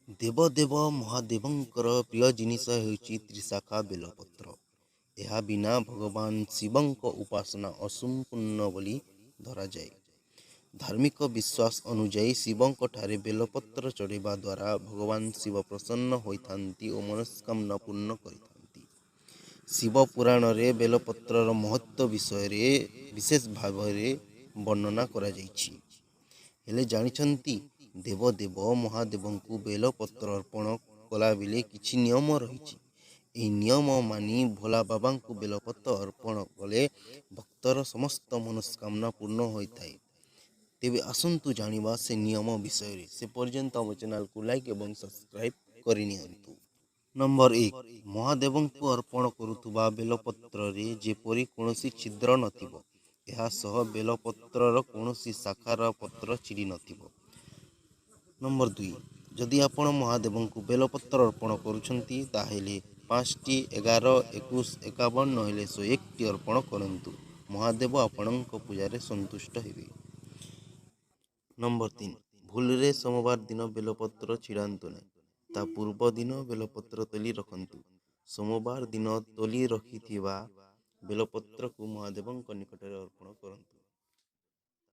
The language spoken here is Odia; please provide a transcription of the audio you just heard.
ଦେବଦେବ ମହାଦେବଙ୍କର ପ୍ରିୟ ଜିନିଷ ହେଉଛି ତ୍ରିଶାଖା ବେଲପତ୍ର। ଏହା ବିନା ଭଗବାନ ଶିବଙ୍କ ଉପାସନା ଅସମ୍ପୂର୍ଣ୍ଣ ବୋଲି ଧରାଯାଏ। ଧାର୍ମିକ ବିଶ୍ୱାସ ଅନୁଯାୟୀ ଶିବଙ୍କଠାରେ ବେଲପତ୍ର ଚଢ଼ାଇବା ଦ୍ୱାରା ଭଗବାନ ଶିବ ପ୍ରସନ୍ନ ହୋଇଥାନ୍ତି ଓ ମନସ୍କାମନା ପୂର୍ଣ୍ଣ କରିଥାନ୍ତି। ଶିବ ପୁରାଣରେ ବେଲପତ୍ରର ମହତ୍ତ୍ୱ ବିଷୟରେ ବିଶେଷ ଭାବରେ ବର୍ଣ୍ଣନା କରାଯାଇଛି। ହେଲେ ଜାଣିଛନ୍ତି, ଦେବଦେବ ମହାଦେବଙ୍କୁ ବେଲପତ୍ର ଅର୍ପଣ କଲାବେଳେ କିଛି ନିୟମ ରହିଛି। ଏହି ନିୟମ ମାନି ଭୋଲା ବାବାଙ୍କୁ ବେଲପତ୍ର ଅର୍ପଣ କଲେ ଭକ୍ତର ସମସ୍ତ ମନସ୍କାମନା ପୂର୍ଣ୍ଣ ହୋଇଥାଏ। ତେବେ ଆସନ୍ତୁ ଜାଣିବା ସେ ନିୟମ ବିଷୟରେ। ସେ ପର୍ଯ୍ୟନ୍ତ ଆମ ଚ୍ୟାନେଲକୁ ଲାଇକ୍ ଏବଂ ସବସ୍କ୍ରାଇବ୍ କରିନିଅନ୍ତୁ। ନମ୍ବର 1, ମହାଦେବଙ୍କୁ ଅର୍ପଣ କରୁଥିବା ବେଲପତ୍ରରେ ଯେପରି କୌଣସି ଛିଦ୍ର ନଥିବ। ଏହା ସହ ବେଲପତ୍ରର କୌଣସି ଶାଖାର ପତ୍ର ଛିଡ଼ି ନଥିବ। ନମ୍ବର 2, ଯଦି ଆପଣ ମହାଦେବଙ୍କୁ ବେଲପତ୍ର ଅର୍ପଣ କରୁଛନ୍ତି, ତାହେଲେ 5ଟି, 11, 21, 51 ନହେଲେ 101ଟି ଅର୍ପଣ କରନ୍ତୁ। ମହାଦେବ ଆପଣଙ୍କ ପୂଜାରେ ସନ୍ତୁଷ୍ଟ ହେବେ। ନମ୍ବର 3, ଭୁଲରେ ସୋମବାର ଦିନ ବେଲପତ୍ର ଛିଡ଼ାନ୍ତୁ ନାହିଁ। ତା ପୂର୍ବ ଦିନ ବେଲପତ୍ର ତୋଳି ରଖନ୍ତୁ। ସୋମବାର ଦିନ ତୋଳି ରଖିଥିବା ବେଲପତ୍ରକୁ ମହାଦେବଙ୍କ ନିକଟରେ ଅର୍ପଣ କରନ୍ତୁ।